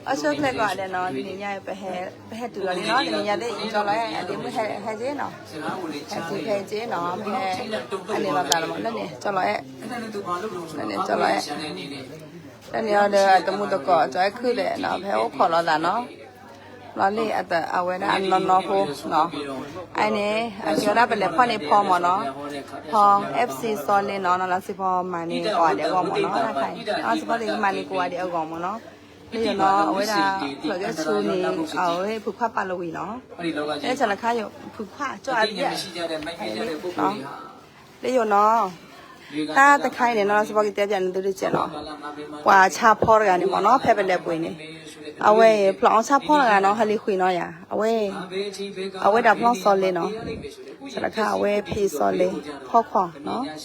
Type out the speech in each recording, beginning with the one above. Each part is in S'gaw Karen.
အဆိကတၢၢ်ကီးဒဲးနီၤ, တနံၤညါ ပဟဲတုၤလီၤန့ၣ်နီၤ, တနံၤညါသ့ၣ်အံၤကၠီလီၤအဲၣ် အဒ့မုၣ်ဟဲက့ၤနီၤ, ဟဲတုၤဖဲက့ၤနီၤ, ပဟဲ အန့ၣ်လီၤသးလီၤမး လၢန့ၣ်ကၠီလီၤအဲၣ်, လၢန့ၣ်ကၠီလီၤအဲၣ်, လၢန့ၣ်အီၤဒီးတမူတကိး ကၠီအဲၣ်ခုၣ်ဒီးနီၤ, ပဟဲအိၣ်ခိးလိာ်သးနီၤ. လီၤလံ အဝဲဒၣ်အနီၢ်နီၢ်ဖိနီၤ, အန့ၣ် အကဲဝဲဒၣ်ပလဲၤဖီၣ်န့ၢ်ဖီမ့ၢ်နီၤ, ဖီ FC စီလ့နီၤ, နီၢ်နီၢ်စ့ဖီမၤန့ၢ်ကိးဂၤဒဲးအဂီၢ်မ့ၢ်နီၤ, နီၢ်နီၢ်စ့ဖီသ့ၣ်ကမၤန့ၢ်ကိးဂၤဒဲးအဂီၢ်မ့ၢ်နီၤ, လၢယိာ်နီၤ အဝဲဒၣ် ဖျိးကဲဆူန့ၣ် အဝဲဖုခွါပာ်လဝံၤနီၤ, အဲၣ်ဆၢလၢခါယိာ် ဖုခွါကၠီအဘျဲၣ် လၢယိာ်နီၤ, တၢ်တခါအံၤန့ၣ် နီၢ်နီၢ်စ့ဖီကတဲပၠးန့ၢ်သုတကဲးနီၤ, ပှၤဆါဖီတဂၤန့ၣ်မ့ၢ်နီၤ ဖဲပလဲၤပှ့ၤန့ၣ်, အဝဲအံၤ ဖျိးအီၣ်ဆါဖီတဂၤနီၤ ဟဲလံဃုာ်နီၤယၤ, အဝဲ အဝဲဒၣ်ဖျီစီလ့နီၤ, ဆၢလၢခါအဝဲဖံးစီလ့ ဖီခွီနီၤ,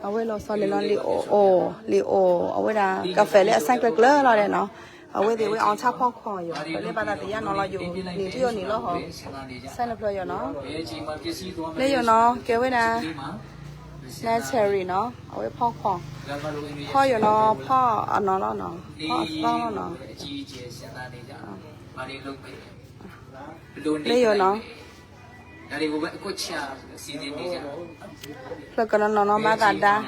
အဝဲလီၤစီလ့နီၤ လံာ်အိၣ် လံာ်အိၣ် အဝဲဒၣ်ကဖဲးလၢအဆဲးကျၢၤကျၢၤလီၤဒဲးနီၤ, အဝဲသ့ၣ်ဝဲအီၣ်ဆါဖီခွီယိာ် ပလဲၤဘၣ်သးတယၢ်နီၤလီၤယိာ် နံၤထံၣ်ယိာ်နံၤလီၤဟီ, ဆဲးလၢဖျိးယိာ်နီၤ, လၢယိာ်နီၤ ကဲဝဲဒၣ် နဆဲရံနီၤ အဝဲဖီခွီ, ဖီယိာ်နီၤ ဖီအနီၤလီၤနီၤ ဖီအသီလီၤနီၤ, လၢယိာ်နီၤ, ဖျၢၣ်ကနီၤနီၤနီၤ ဘၣ်သးဒါ,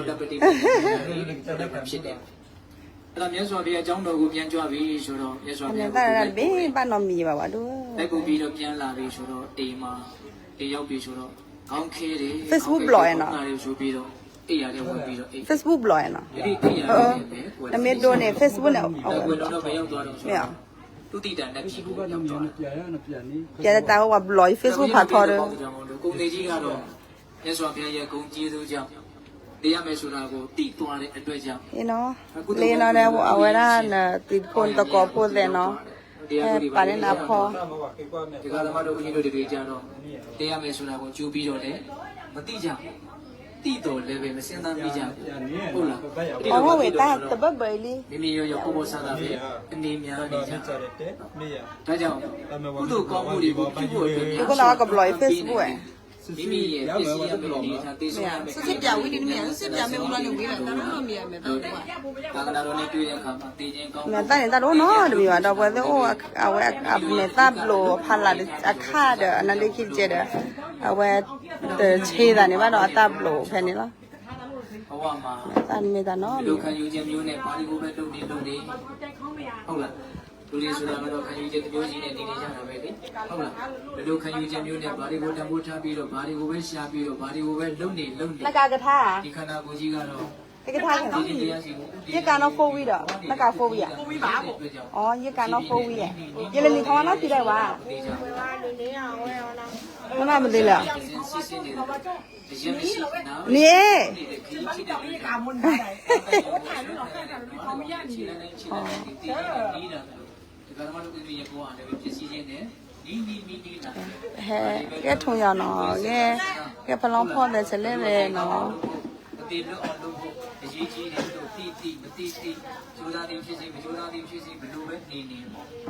ယဲ, ဘၣ်သးထံၣ်အမဲာ်သၣ် အမဲာ်သၣ်တဘ့ၣ်ဘၣ်နီတမံၤဘၣ်ဝဲဒိၣ်, Facebook ဘျီၣ်အဲၣ်နီၤ, Facebook ဘျီၣ်အဲၣ်နီၤ, နမ့ၢ်ဒိန့ၣ် Facebook န့ၣ် ပျဲတၢ်ဝဲပှၤဘျီၣ်အံၤ Facebook ဖးထီဒီး လ့နီၤဒီး အဝဲဒၣ်နတံၤဖိနသကိးဖိသဲးနီၤ, ဟဲပာ်န့ၢ်နၤဖီ, တဂၤလၢမၤဒိးကမံၤဒိးတဂ့ၤကဒီး, တဲရမယ်ဆိုတာကို ကြိုပြီးတော့လည်း မသိကြဘူး, သိသော်လည်းပဲ မစဉ်းစားမိကြဘူး, ဟုတ်လား, အီဝဲတၢ်တဘၢဘၢအံၤလံ, မိမိရောရောကိုယ့်ဘောဆန္ဒပဲ အနေများနေကြတယ်, ဒါကြောင့် ကုသိုလ်ကောင်းမှုတွေကိုပြုဖို့အတွက်များ ယကလီကဘျီး Facebook ဝဲ မိမိရဲ့ပျက်စီးရမယ့်အနေအထား သေဆုံးရမယ့် စ့ၢ်ပျာ်ဝံၤဒ်တမ့ၢ် စ့ၢ်ပျာ်မ့ၢ်ဝံၤလီၤန့ၣ်ဝံၤလီၤ တၢ်ရူၢ်မံၤမဲာ်သၣ်ဝဲ သာသနာတော်နဲ့တွေ့တဲ့အခါမှာ သေခြင်းကောင်းမှု မဲာ်သၣ်န့ၣ် တၢ်တအိၣ်နီတမံၤဘၣ်ဒီး ပှၤသ့ၣ်အိၣ် အဝဲမဲာ်သၣ်ဘျိးဖးလၢ်အခါဒီး အနါဒ့ခံကဲဒီး အဝဲ တဆ့သးန့ၣ်ဘၣ်ဒီး အတၢ်ဘျိးဖဲန့ၣ်လီၤ. ဘဝမှာ မဲာ်သၣ်မ့ၢ်တၢ်နီတမံၤ ဘယ်လိုခံယူချက်မျိုးနဲ့ ဘာတွေကိုပဲလုပ်နေလုပ်နေ ဟုတ်လား, လူတွေဆိုတာကတော့ ခံယူချက်တစ်မျိုးစီနဲ့ နေနေကြတာပဲလေ, ဟုတ်လား, ဘယ်လိုခံယူချက်မျိုးနဲ့ ဘာတွေကိုတန်ဖိုးထားပြီးတော့ ဘာတွေကိုပဲရှာပြီးတော့ ဘာတွေကိုပဲလုပ်နေလုပ်နေ နကကထါ ဒီခန္ဓာကိုယ်ကြီးကတော့ ကထါခဲနီၤ ယကၤနီၢ်ဖိဝံၤဒီး နကၤဖိဝံၤဧါ, အိ ယကၤနီၢ်ဖိဝံၤဧါ, ယလဲၤနံၤထီၣ်ဝါနီၢ်ခံဒီးဝဲ မနုၤမနုၤလဲၣ် န့ၣ် ဟဲ ကဲထုံယၤနီၤ ကဲ ကဲပလီဖီၣ်သဲးဆဲးလဲၣ်ဝဲနီၤ မသေလွတ်အောင်လုပ်ဖို့ အရေးကြီးတယ်လို့ သိသိ မသိသိ ကြိုးစားသည်ဖြစ်စေ မကြိုးစားသည်ဖြစ်စေ ဘယ်လိုပဲနေနေ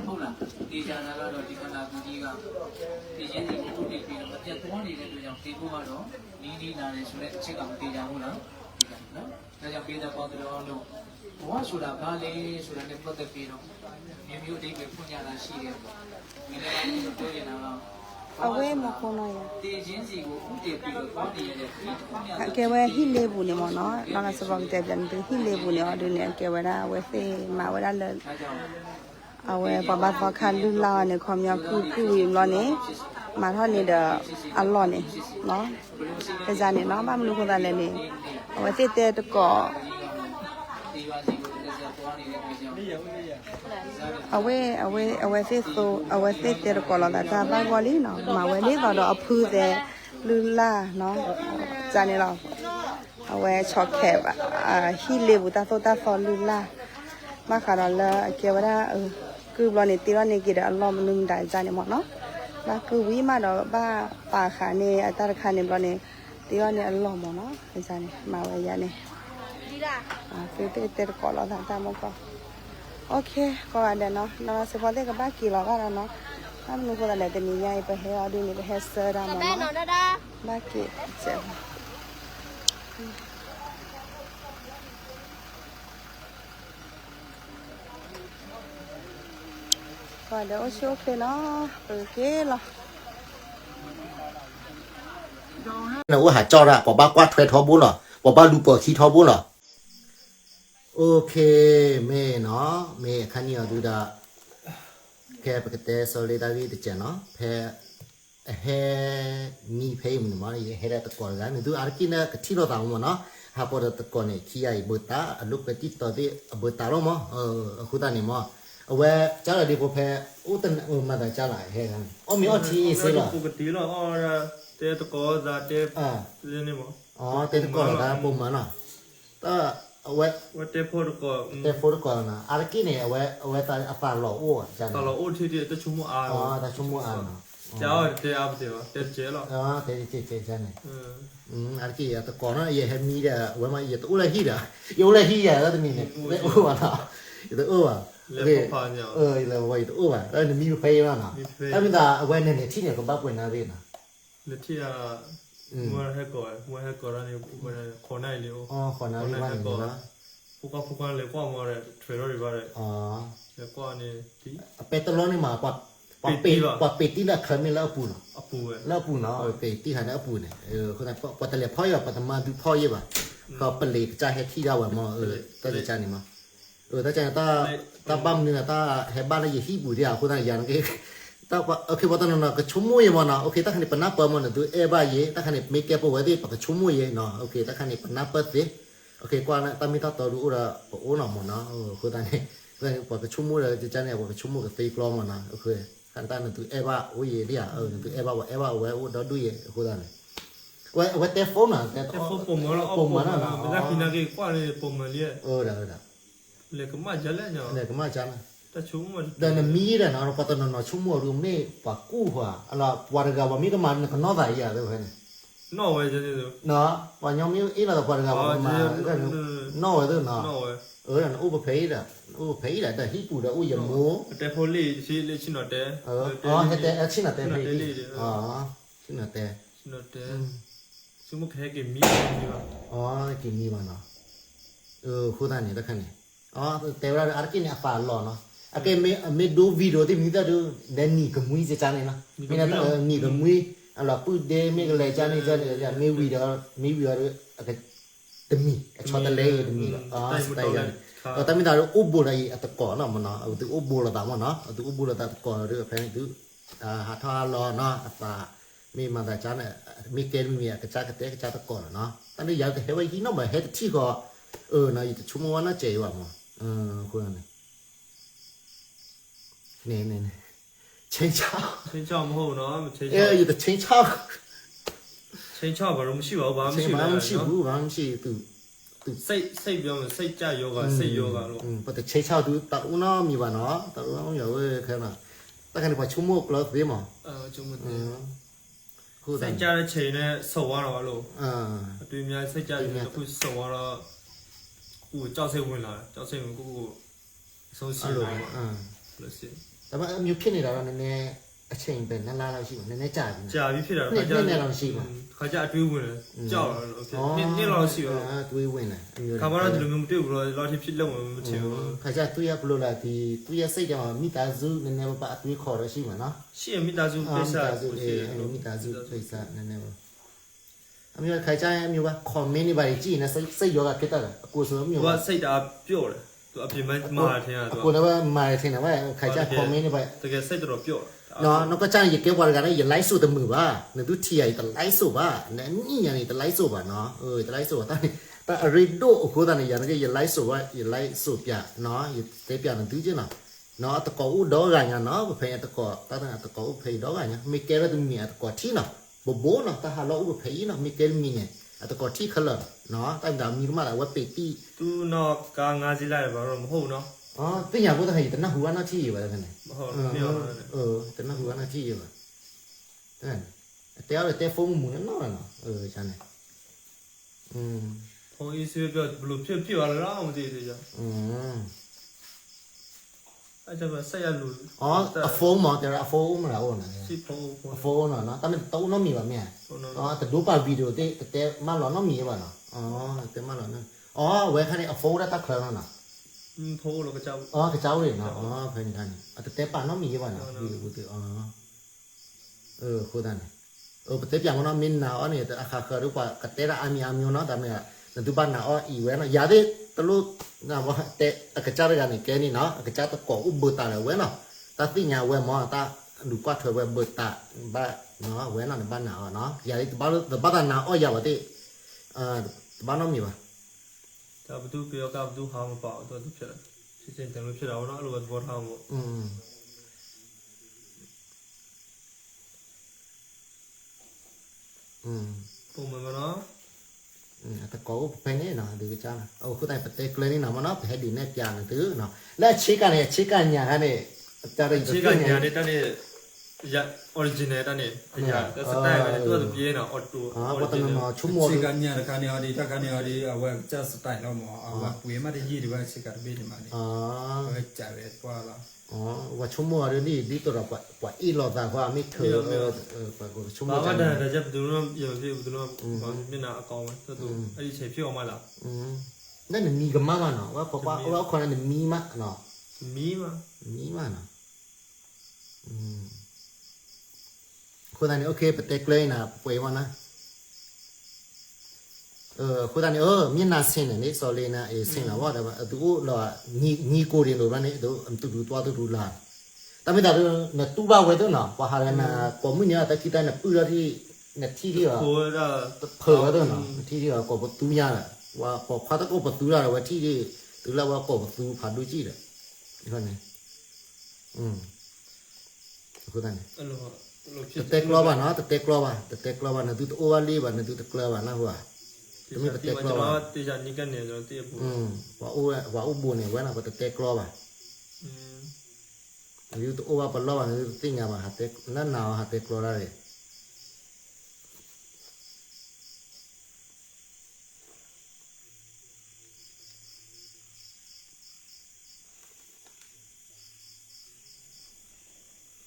ဟုတ်လား, သေချာတာကတော့ ဒီခန္ဓာကိုယ်ကြီးက သေခြင်းဆီကိုဦးတည်ပြီးတော့ မပြတ်သွားနေတဲ့အတွက်ကြောင့် သေဖို့ကတော့ နီးနီးလာတယ်ဆိုတဲ့အချက်က မသေချာဘူးလား, သေချာတယ်နော်. ဒါကြောင့် ပေးသပ်ပေါင်းသလိုအားလုံး ဘဝဆိုတာဘာလဲဆိုတာနဲ့ပတ်သက်ပြီးတော့ မျိုးမျိုးအဓိပ္ပာယ်ဖွင့်ကြတာရှိတယ်။ ဒီနေ့ကျွန်တော်ပြောချင်တာက အဝဲမ့ၢ်ဃိနီၤယၤ သေခြင်းဆီကိုဦးတည်ပြီးတော့သွားနေရတဲ့ အကဲဝဲဟံၣ်လ့ပူၤန့ၣ်မ့ၢ်နီၤ နီၢ်နီၢ်စ့ၢ်ကီးကတဲပျးန့ၣ် ဟံၣ်လ့ပူၤန့ၣ် အီၤဒုးန့ၣ် အကဲဝဲဒၣ် အဝဲသ့ၣ်မၤဝဲဒၣ်လၢ အဝဲပှၤဘါသီခါလုၢ်လၢ်အီၤန့ၣ် ခီပညီကုၢ်ကုၢ်ဝံၤဘျီန့ၣ် မၤထီၣ်န့ၣ်ဒီး အလီၢ်န့ၣ် ကစၢ်န့ၣ်နီၤ ဘၣ်မနုၤဃိသးလဲၣ်န့ၣ် အဝဲသ့ၣ်တဲတကိး အဝဲ အဝဲ အဝဲသ့ၣ်သိ အဝဲသ့ၣ်တဲတကိးလီၤသးတၢ်ဘၣ်ဂီၢ်လံနီၤ မၤဝဲဒ်သိးဒီးအဖုသဲးလုၢ်လၢ်နီၤ ကစၢ်န့ၣ်လီၤ အဝဲဆီၣ်ခဲး ဟံၣ်လ့ပူၤတၢ်သိၣ်တၢ်သီလုၢ်လၢ် ဘၣ်ဃးဒီးလၢအကဲဝဲဒၣ် ကုၢ်ဘျီန့ၣ် တ့ထီၣ်န့ၢ်က့ၤဒီးအလီၢ်မနုၤမတၤကစၢ်န့ၣ်မ့ၢ်နီၤ ဘၣ်ကုၢ်ဝံၤမးဒီးဘၣ်ပာ်ဃာ်န့ၢ်အတၢ်တခါန့ၣ်ဘျီန့ၣ် တ့ထီၣ်န့ၢ်အလီၢ်မ့ၢ်နီၤ ကစၢ်န့ၣ် မၤဝဲယၤန့ၣ် သုသ့ၣ်တဲတကိးလီၤသးတၢ်မ့ၢ်ကီး OK ကိးဂၤဒဲးနီၤ နီၢ်နီၢ်စ့ၢ်ကီးသ့ၣ်ကဘၣ်က့ၤလီၤဘၣ်ဒီးနီၤ မနုၤဃိသးလဲၣ် တနံၤညါအံၤ ပဟဲအီၤဒ်န့ၣ် ပဟဲဆၢဒၣ်မးနီၤ, ဘၣ်က့ၤစဲး ပှၤဒီးအိၣ်ဆူၣ်အိၣ်ချ့နီၤ, ပက့ၤလီၤ. နအိၣ်ဟးကၠီၣ်ဒၣ် ပှၤဘၣ်ကွၢ်ထွဲထီဘိလီၤ, ပှၤဘၣ်လူၤပိာ်ခံထီဘိလီၤ. အိၣ်ခ့ မ့ၢ်နီၤ, မ့ၢ်အခါန့ၣ်အီၤဒုဒီး ခဲပကတဲဆီလ့တၢ်ဂ့ၢ်တစဲးနီၤ, ဖဲ အဟဲ မံဖဲအံၤမုၢ်န့ၣ်မး ယဟဲဒၣ်တကိးတဂၤန့ၣ် သုအါတက့ၢ်န့ၣ် ကထံၣ်လိာ်သးမးနီၤ, ဟးပိာ်ဒီးတကိးန့ၣ် ခံဂၤအံၤ ဘၢတၢ် အလိာ်ကွဲတံၢ်တီၤသ့ၣ် အဘၢတၢ်လီၤမး, အဃိသတးန့ၣ်မး, အဝဲ ကၠီလီၤဒ့ဖိဖဲ အိၣ်တနၢ်မၤသးကၠီလီၤ ဟဲဂၤန့ၣ် အီၣ်မ့ၤအီထံအ့ၣ်စ့လီၤ, ပကတ့လီၤ အီၣ် တဲတကိးသးတဲ န့ၣ်မး, တဲတကိးလီၤသးပိာ်မုၣ်နီၤ, တၢ် အဝဲ တဲဖိတကိးနီၤ, အါတက့ၢ်န့ၣ် အဝဲ အဝဲအသးလီၤအိၣ် သးလီၤအိၣ်ထံၣ် တၢ်ဆိကမိၣ်အါ, တၢ်ဆိကမိၣ်အါနီၤ, တဲအါတဲအါပတဲဘၣ် တဲတကဲလီၤ, တဲတကဲန့ၣ်, အါတက့ၢ် ယတကိးနီၤ ယဟဲမံဒီး အဝဲမး ယတအိၣ်လၢဟံၣ်ဒီး ယအိၣ်လၢဟံၣ်ယၤလၢတမံၤန့ၣ် ယတအိၣ်ဘၣ်နီၤ, ယတအိၣ်ဘၣ်, ယလဲၤဝဲ ယတအိၣ်ဘၣ် နမံဖဲအံၤလီၤနီၤ, တၢ်မ့ၢ်သးအဝဲန့ၣ်န့ၣ် ထံၣ်န့ၣ် ကဘၣ်ပှဲၤနၤသ့ၣ်နီၤ နထံၣ်ဧါ, မ့ၢ်ဟဲကိး, မ့ၢ်ဟဲကိးဒၣ်န့ၣ် ဃိးနၣ်ရံၣ်လံ, ဃိးနၣ်ရံၣ်ဘၣ်န့ၣ်လီၤ, ဖိခွါဖိခွါလဲၤကွၢ်မီၤဒီး ထွဲထီၣ်ဒံးဘၣ်ဒီး, လဲၤကွၢ်န့ၣ်, အပဲတလီၢ်န့ၣ်မး, ပှၤပ့ၤတံၢ်လၢအချၢမ့ၢ်လၢအပူၤလီၤ, လၢအပူၤနီၤ, ပ့ၤတံၢ်ဟးလၢအပူၤန့ၣ်, ပှၤတလဲၤဖီၣ်ယၤ ပှၤတမၤဒုးဖီၣ်ယဲဘၣ်, ဃီပလ့ၤကစၢ်ဟဲထံၣ်ဒၣ်ဝဲမး, တၢ်ကစၢ်န့ၣ်မး တၢ်ကစၢ်န့ၣ် တၢ်ဘၣ်မနုၤလဲၣ် တၢ်ဟဲဘၣ်လၢယဟံၣ်ပူၤဒၣ် အဃိသတးန့ၣ် ယၤန့ၣ်က့, ပှၤတနီၤနီၤကဆိကမိၣ်ယဲမးနီၤ, တၢ်ခါန့ၣ် ပနၢ်ပၢၢ်မးန့ၣ် သုအဲၣ်ဘၣ်ယဲ, တၢ်ခါန့ၣ် မ့ၢ်ကဲပဝဲသ့ၣ် ပကဆိကမိၣ်ယဲနီၤ, တၢ်ခါန့ၣ် ပနၢ်ပၢၢ်သ့, ကွၢ်တၢ်မ့ၢ်တၢ်တီဒုးအိၣ်ဒီး ပအိၣ်နီၤမးနီၤ, အဃိသတးန့ၣ် ပှၤကဆိကမိၣ်ဒီး ကစၢ်န့ၣ် ပှၤကဆိကမိၣ်ကသ့ကျီမးနီၤ, တၢ်ခါန့ၣ် သုအဲၣ်ဘၣ်အိၣ်ယဲဒၣ်ဧါ, သုအဲၣ်ဘၣ် ပှၤအဲၣ်ဘၣ်ဝဲအိၣ်ဒီဒူၣ်ယဲ အဃိသတးန့ၣ်, အဝဲတဲဖိနီၤ, ပိာ်မုၣ်နီၤ, ပိာ်မုၣ်နီၤ, လဲၤကမၣ်ကါလဲၣ်, လဲၤကမၣ်ကါ, ဒီးနမံဒီးနီၤ ပှၤတနီၤနီၤဆိကမိၣ်အီၤဒုး မ့ၢ်ပှၤကူၣ်ပှၤ, အလီၤ ပှၤတဂၤပှၤမ့ၢ်ကမၤန့ၣ် နကနီၢ်သးယၤသ့ၣ်ဝဲန့ၣ်, ပှၤကညီမ့ၢ်အ့ၣ်လိာ်သးပှၤတဂၤပှၤကမၤ, နီၢ်ဝဲသ့ၣ်နီၤ, နအိၣ်ပဖဲအံၤဒီး နအိၣ်ပဖဲအံၤဒီး ဒီးဟံၣ်ပူၤဒီးအိၣ်ယမိၢ်, တဲဖိလံ, ဟဲတဲဆ့ၣ်နီၤတဲ, ဆ့ၣ်နီၤတဲဖဲအံၤ, ဆ့ၣ်နီၤတဲ က့ၤမံဘၣ်နီၤ, အဃိသတးန့ၣ် တၢ်ခါန့ၣ်, တဲဝဲဒၣ်အါတက့ၢ်န့ၣ် အသးလီၤနီၤ, အကဲမ့ၢ်အမ့ၢ်ဒိ video သ့ၣ်မနုၤသ့ၣ်ဒုး လဲၤနံၤကမှံကၢ်န့ၣ်နီၤ, မ့ၢ်နံၤကမှံ, အလီၤပုၢ်ဒ့မ့ၢ်ကလဲၤကၢ်န့ၣ် မ့ၢ်ဝံၤဒီး မ့ၢ်ဝံၤအီၤဒီး တမံၤ အဆီတလဲအံၤတမံၤလီၤ, တၢ်မ့ၢ်သးဒုးအိၣ်ဘူးလီၤအံၤအတကိးနီၤမနီၤ, အဝဲသုအိၣ်ဘူးလိာ်သးမနီၤ, အဝဲသုအိၣ်ဘူးလိာ်သးတကိးဒီး ဖဲန့ၣ်သု ဟးထီၣ်ဟးလီၤနီၤ, အသးမ့ၢ်မၤသးကါန့ၣ် မ့ၢ်ကဲတမံၤမံၤ အကစၢ်ကတဲကစၢ်တကိးလီၤနီၤ, တၢ်န့ၣ်ယၤတဟဲဝဲဟံၣ်နီၤ မ့ၢ်ဟဲတထံၣ်ဃီ, ယတဆိကမိၣ်ဝဲနီၢ်စဲးအံၤဘၣ်မး, အဃိန့ၣ် န န န change မဟုတ်နော် change ယတ change ဘာလို့မရှိပါဘူး ဘာမှမရှိဘူး ဘာမှမရှိဘူး သူ စိတ်စိတ်ပြောမယ်စိတ်ကြရောဂါစိတ်ရောဂါလို့ ပတ change သူတအိၣ်နီတမံၤဘၣ်နီၤ တအိၣ်နီတမံၤဝဲခဲနီၤ တၢ်ခါန့ၣ် ပှၤဆိကမိၣ်ကျၢၤသ့မး စိတ်ကြတဲ့ချိန်နဲ့ ဆုတ်သွားတော့လို့ အတွေ့အများစိတ်ကြတဲ့တစ်ခု ဆုတ်သွားတော့ ကိုယ်ကြောက်စိတ်ဝင်လာတယ် ကြောက်စိတ်ဝင်ကိုယ့်ကိုယ်ဆုံးရှုံးသွားမှာလို့စိတ် ဒါပေမဲ့ အမျိုးဖြစ်နေတာတော့ နည်းနည်း အချိန်ပဲ နှစ်လလောက်ရှိပါ နည်းနည်းကြာပြီ ကြာပြီဖြစ်တာ တစ်ခါကျ နှစ်နှစ်လောက်ရှိပါ တစ်ခါကျ အတွေးဝင်တယ် ကြောက်လာတယ် နှစ်နှစ်လောက်ရှိပါ အတွေးဝင်တယ် အမျိုး ခါမှတော့ ဒီလိုမျိုးမတွေ့ဘူးတော့ ဒီလောက်ထိဖြစ်လောက်မှာမထင်ဘူး ခါကျ သူ့ရဲ့ဘယ်လိုလဲ ဒီ သူ့ရဲ့စိတ်ထဲမှာ မိသားစု နည်းနည်းပါးပါး အတွေးခေါ်တော့ရှိမှာနော် ရှိရ မိသားစုကိစ္စ မိသားစုကိစ္စ နည်းနည်းပါး အမျိုး ခါကျ အမျိုးပါ comment တွေဘာတွေကြည့်ရင်လည်း စိတ်စိတ်ရောဂါဖြစ်တတ်တယ် အကိုဆို အမျိုးပါ သူကစိတ်ဓာတ်ပျော့တယ် သူအပြင်ဘက်မှားတယ်ထင်တာ သူက အကိုလည်းပဲ မှားတယ်ထင်တာပဲ ခါကျ comment တွေဘာ တကယ်စိတ်တော်တော်ပျော့တယ် နော် နော် ကစၢ် ယကဲပှၤတဂၤနဲ့ ယ live ဆိုတမုာ်ဘၣ် နသူထီရ ယတ live ဆိုဘၣ် နအနံ့ညာ ယတ live ဆိုဘၣ်နော် ယတ live ဆိုဘၣ် တၢ်န့ၣ် တၢ်အရ့ဒိၣ်အဃိသတးန့ၣ် ယၤနက ယ live ဆိုဘၣ် ယ live ဆိုပြ နော် ယတဲပြနသုက့နော် နော် အတကိးအိၣ်ဒီဂၤညါနော် ပဖဲအတကိး တၢ်တၢ်အတကိးအိၣ်ဖဲအံၤဒီဂၤညါ မ့ၢ်ကဲလၢတမံၤအတကိးထံၣ်နော် ဘိးဘိနော် တၢ်ဟးလီၢ်အိၣ်ဖဲအံၤနော် မ့ၢ်ကဲတမံၤန့ၣ် အတကိးထံၣ်ခဲလၢာ်နော် တၢ်မတၤမံၤကမၣ်လၢအဝဲပ့ၤတံၢ် သူ့နောက်ကငါးစီးလိုက်တယ်ဘာလို့မဟုတ်ဘူးနော် သ့ၣ်ညါဖိတခါ ယတနၢ်ဟူဘၣ်နီၢ်ထံၣ်ယံၤဘၣ်တခါန့ၣ် တနၢ်ဟူဘၣ်နီၢ်ထံၣ်ယံၤဘၣ် အတဲအီၤဒီးတဲ phone မူမူန့ၣ်နီၢ်နီၢ် ကန့ၣ် ဖုန်းအေးဆေးပြောဘယ်လိုဖြစ်ဖြစ်ပါလဲတော့မသိသေးကြ အ အ phone မ့ၢ် တဲဝဲဒၣ် အ phone မ့ၢ်ဒၣ်အိၣ်နီၤ, အ phone နီၤနီၤ, တၢ်မ့ၢ်တအိၣ်နီတမံၤဘၣ်မ့ၢ်ဧါ, တဒိပာ် video သ့ၣ် တတဲမၢလီၤနီတမံၤဘၣ်နီၤ, တတဲမၢလီၤနီ, အဝဲခါန့ၣ် အ phone ဒၣ်တၢ်ချၢနီၤနီၤ, ကစၢ်အိၣ်နီၤ, ဖဲန့ၣ်ခါန့ၣ် အတတဲပာ်နီတမံၤဘၣ်နီၤ video ပူၤသ့ၣ် အဃိသတးန့ၣ် ပတဲပၠးမ့ၢ်နီၤ မ့ၢ်နာ်အီၤန့ၣ် အခါဃၢၤဒ်ပှၤကတဲဒၣ်အါမံၤအါမံၤနီၤ, တၢ်မ့ၢ် နသုဘၣ်နာ်အီၤအံၤဝဲနီၤ, ယၤသ့ၣ်တလိၣ် တဲအကစၢ်တဂၤန့ၣ် ကဲန့ၣ်နီၤ, အကစၢ်တကိးအိၣ်ဘၢတးလၢအဝဲနီၤ, တၢ်သ့ၣ်ညါဝဲမ့ၢ် တၢ်လူၤကွၢ်ထွဲဝဲဘၢတး ဘၣ်ဝဲနီၤ, နဘၣ်နာ်အီၤနီၤ, ယၤသ့ၣ်တဘၣ်သးနာ်အီၤယၤဝဲသ့ၣ် တဘၣ်နီတမံၤဘၣ် တၢ်ပတူၢ်က့ၤအီၣ်ကၢ်ပတူၢ်ဟးမပာ်အီၤ တၢ်တဖျၢၣ် ဆ့ဆ့တၢ်လၢဖျၢၣ်ဒၣ်ဝဲနီၤ အလိၣ်ဝဲသဘီတၢ်မ့ၢ် ပိာ်မုၣ်မနီၤ အတကိးအိၣ်ပဖဲန့ၣ်နီၤ ဒုးကစၢ်နီၤ အဃိသတးန့ၣ် ပတဲကျၢၤန့ၣ်နီၤမ့ၢ်နီၤ ပဟဲဒုးနဲၣ်ပၠးနသုနီၤ လၢအဆ့ကၤန့ၣ် အဆ့ကၤညါခါန့ၣ် တၢ်ရဆ့ကၤညါန့ၣ် တၢ်န့ၣ် original တၢ်န့ၣ် အယၤ တၢ် style န့ၣ် တၢ်တပျ့ၤနီၤ auto ပှၤတနီၤနီၤ ဆိကမိၣ် ဆိကၤညါတခါန့ၣ်အီၤဒ် တၢ်ခါန့ၣ်အီၤဒ် အဝဲကစၢ် style လီၤမး အဝဲပှ့ၤမးတယံာ်ဒံးဘၣ် ဆ့ကၤတဘ့ၣ်န့ၣ်မးန့ၣ် အဝဲကးဝဲပှၢ်လီၤ ပှၤဆိကမိၣ်အီၤဒ်န့ၣ် ဒ်သိးဒီး ပှၤအ့ၣ်လိာ်သးဃီ အမ့ၢ်ထၢၣ် ဆိကမိၣ် ပှၤဘၣ်တၢ်တၢ်ယဲၢ်ပဒုနီၢ်ယဲၢ်ဖံပဒုနီၢ် မ့ၢ်နၤအကီဝဲ တၢ်သူ အအံၤဆဲးဖံးအီၤမးလီၤ လၢနမံၤကမၣ်ဘၣ်နီၤ ဝဲပှၤကွၢ်ဝဲအခီန့ၣ်နမံၤမးနီၤ မံၤမး မံၤမးနီၤ အဃိသတးန့ၣ် okay ပတဲကျၢၤအံၤနၤ ပှဲၤမးနီၤ အဃိသတးန့ၣ် မ့ၢ်နၤဆ့ၣ်န့ၣ်န့ၣ် စီၤလ့နၤအ့ၣ်ဆ့ၣ်လီၤဝဲ ဒ်သုအိၣ်လီၤ ညီကိးဒံးလိာ်ဘျီန့ၣ် ဒ်သုဒူတွၢ်သုဒူလၢ် တၢ်မ့ၢ်သးဒ် နတူၢ်ဘၣ်ဝဲသ့ၣ်နီၤ ပှၤဟးဂီၤနၤ ကိးမုၢ်နံၤ တၢ်ခံတၢ်နပုၢ်ထီၣ်ထံၣ် နထံၣ်ထံၣ်အီၤ တဖုးဝဲသ့ၣ်နီၤ နထံၣ်ထံၣ်အီၤ ကိးပသူညါဒီး ပှၤပိာ်ခွါတၢ်ကိးပသူတၢ်ဒီး ဝဲထံၣ်ထံၣ် တုၤလၢဝဲကိးပသူဖးဒိၣ်ကံၣ်ဒီး အဃိန့ၣ် အဃိသတးန့ၣ် တတဲကျီဘၣ်နီၤ တတဲကျီဘၣ် တတဲကျီဘၣ် နသုတအိၣ်ဘၣ်လံဘၣ် နသုတကျၢၤဘၣ်နၢ်ဟူဧါ တမ့ၢ်ပတဲကျီဘၣ် ပှၤအိၣ်ဘိန့ၣ်ဝဲနီၤ ပတတဲကျီဘၣ် နသုတအိၣ်ဘၣ်ပလီၢ်ဘၣ် နသုတသ့ၣ်ညါဘၣ် နနာ်အီၤဟးတဲကျီတၢ်န့ၣ်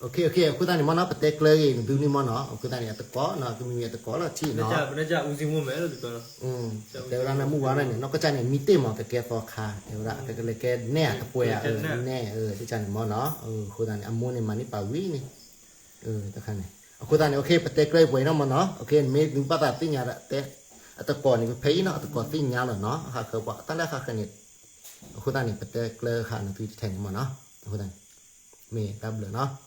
အဃိသတးန့ၣ်မ့ၢ်နီၤ ပတဲကျၢၤဂ့ၤ နသုန့ၣ်မ့ၢ်နီၤ အဃိသတးန့ၣ် အတကိးနီၤ ကမံၤမံၤအတကိးလီၤထံၣ်နီၤ တဲဝဲဒၣ်နၢ်မုၣ်ဝါန့ၣ် နီၢ်ကစၢ်န့ၣ် မံတ့ၢ်မး ကကဲသီခါ တဲဝဲဒၣ် ကလဲၤကဲနဲၣ်အတပှဲၤဧါ နဲၣ် တၢ်န့ၣ်မ့ၢ်နီၤ အဃိသတးန့ၣ် အမိၢ်န့ၣ်မၤန့ၢ်ပာ်ဝံၤန့ၣ် တခါန့ၣ် အဃိသတးန့ၣ် okay ပတဲကျၢၤပှဲၤနီၤမ့ၢ်နီၤ okay မ့ၢ်သုဘၣ်သးသ့ၣ်ညါတဲ အတကိးန့ၣ် ပဖဲအံၤနီၤ အတကိးသ့ၣ်ညါလီၤနီၤ အဃၣ်ဃၢၤပှၤ တၢ်လၢအဃၣ်ဃၢၤန့ၣ် အဃိသတးန့ၣ် ပတဲကျၢၤဃာ်နသုတထဲန့ၣ်မ့ၢ်နီၤ အဃိသတးန့ၣ် မ့ၢ်တၢ်ဘျုးနီၤ